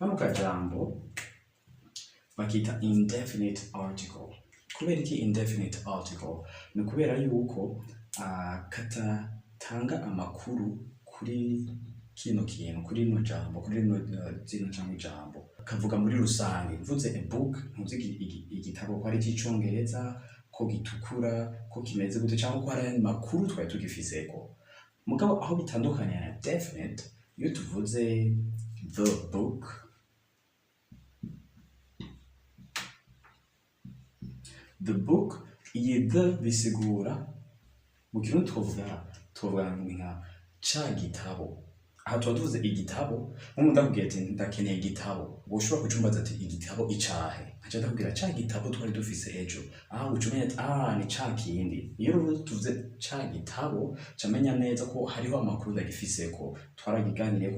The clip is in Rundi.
Kano kajambo bakita indefinite article. Kubera iki indefinite article? Ni kubera yuko katatanga amakuru kuri kino kintu, kuri rino jambo, kuri rino zino canke ijambo. Kavuga muri rusange. Mvuze "a book", ntuzi igitabo ko ari ic'icongereza, ko gitukura, ko kimeze gute, canke ko hari ayandi makuru twari tugifiseko. Mugabo aho bitandukanye na definite, iyo tuvuze "the book", "the book", iyi "the" bisigura, mu Kirundi twovuga nka ca gitabo. Aha tuba tuvuze igitabo. Nk'ubu ndakubwiye ati ndakeneye igitabo, woshobora kuca umbaza ati igitabo icahe? Nkaca ndakubwira ca gitabo twari dufise ejo. Aha uca umenya ati ah, ni ca kindi. Iyo rero tuvuze ca gitabo, ca menya neza ko hariho amakuru ndagifiseko, twaragiganiriyeko.